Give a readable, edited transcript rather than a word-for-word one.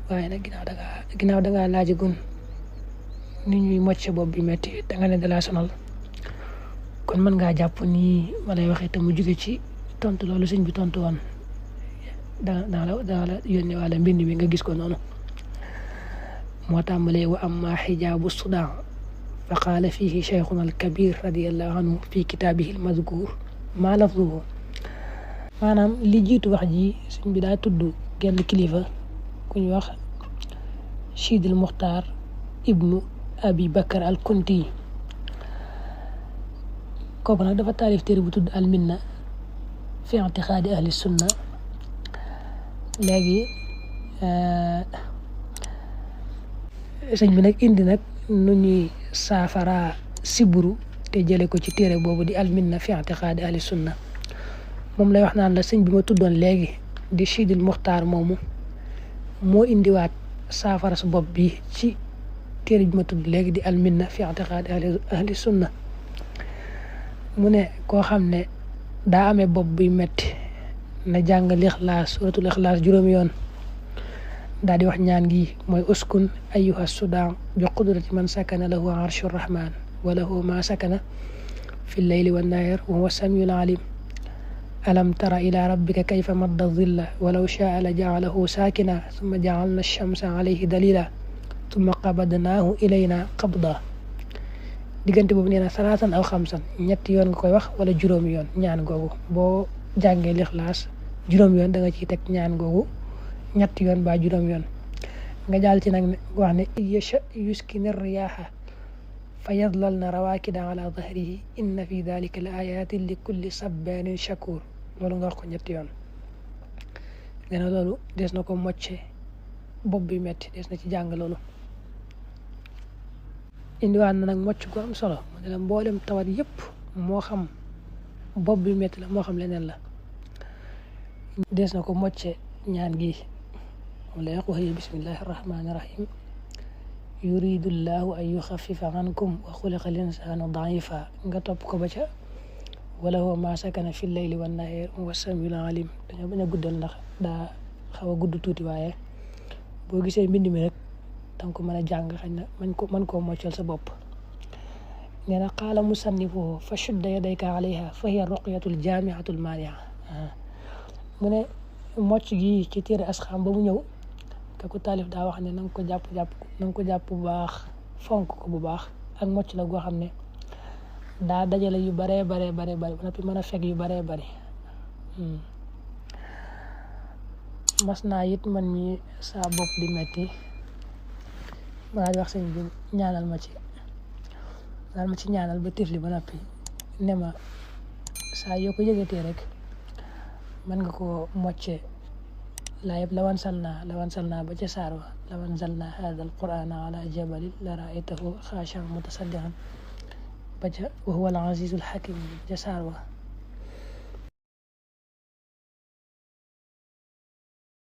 waaye nag ginnaaw dangaa laajagun ni ñuy mocce bopp bi metti da nga ne dalaa sonal kon mën ngaa jàpp nii ma lay waxee te mu jóge ci tontu loolu sëñ bi tontu woon dana la yónnee wala mbind mi nga gis ko noonu moo tàmbalee wa amma xijaabu sudaa fa qaala fihi cheikhuna alkabir radiallahu anhu fi kitaabihi almadkur maa lafduhu maanaam li jiitu wax ji sëñ bi daa tudd genn kilifa ku ñu wax Sidil Muxtaar ibnu Abi Bakar al Kunti kooku nag dafa taalif téere bu tudd al minna fi i'tiqaadi ahli sunna léegi sëñ bi nag indi nag nu ñuy saafara siburu te jële ko ci téere boobu di al minna fi i'tiqaadi ahli sunna moom lay wax naan la sëñ bi ma tuddoon léegi di Sidil Muxtaar moomu moo indiwaat saafara su bopp bi ci téere bi ma tudd léegi di al minna fi i'tiqaadi ahli sunna mu ne koo xam ne daa amee bopp buy metti na jàng lixlaas suratul ixlaas juróomi yoon daal di wax ñaan gi mooy uskun ayyuha sudan bi qudrati man sakana lahu arshu rahman wa lahu ma sakana fi leyli wa nahar wa huwa samiul alim alam tara ila rabbika kayfa madda dhilla walaw shaa la ja'alahu sakina thumma ja'alna ash-shamsa alayhi dalila thumma qabadnahu ilayna qabda diggante boobu nee na salaatan aw xamsan ñetti yoon nga koy wax wala juróomi yoon ñaan googu boo jàngee lixlaas juróomi yoon da nga ciy teg ñaan googu ñetti yoon ba juróomi yoon nga jàll ci nag wax ne yasha yuskini riyaaha fa yadlalna rawaakida ala dahrihi inna fi dalika la ayatin li kulli sabbaanin shakur loolu nga wax ko ñetti yoon nee na loolu des na ko mocce bopp bi metti des na ci jàng loolu indiwaat na nag mocc gu am solo mu ne la mboolem tawat yëpp moo xam bopp bi metti la moo xam leneen la des na ko mocce ñaan gi moom lay wax wa hiya bismillahi arrahmani irrahim yuridu llahu an yuxafifa ankum wa xuliqa al insanu daifa nga topp ko ba ca wala huwa ma sakana fi leyli wa nahar wa samiul alim dañoo bañ a guddal ndax daa xaw a gudd tuuti waaye boo gisee mbind mi rek danga ko mën a jàng xañ na mën koo moccal sa bopp nee na qaala musannifuhu fa shudda yadayka alayha fa hiya ruqyatul jaamiatul maania mu ne mocc gi ci téere asxaam ba mu ñëw ka ko taalif daa wax ne na nga ko jàpp bu baax fonk ko bu baax ak mocc la goo xam ne daa dajale yu baree bare ba noppi mën a fekk yu baree bari mas naa it man mi saa bopp di metti ma di wax sëñ bi ñaanal ma ci ñaanal ba tifli ba noppi ne ma saa yoo ko yëgatee rek mën nga ko mocce laa yëpp lawan salna ba ca saar wa lawan zalna hada alqurana ala jabalin la raaytahu xaashi'an mutasaddian ba ca wa huwa al azizul hakim ca saar wa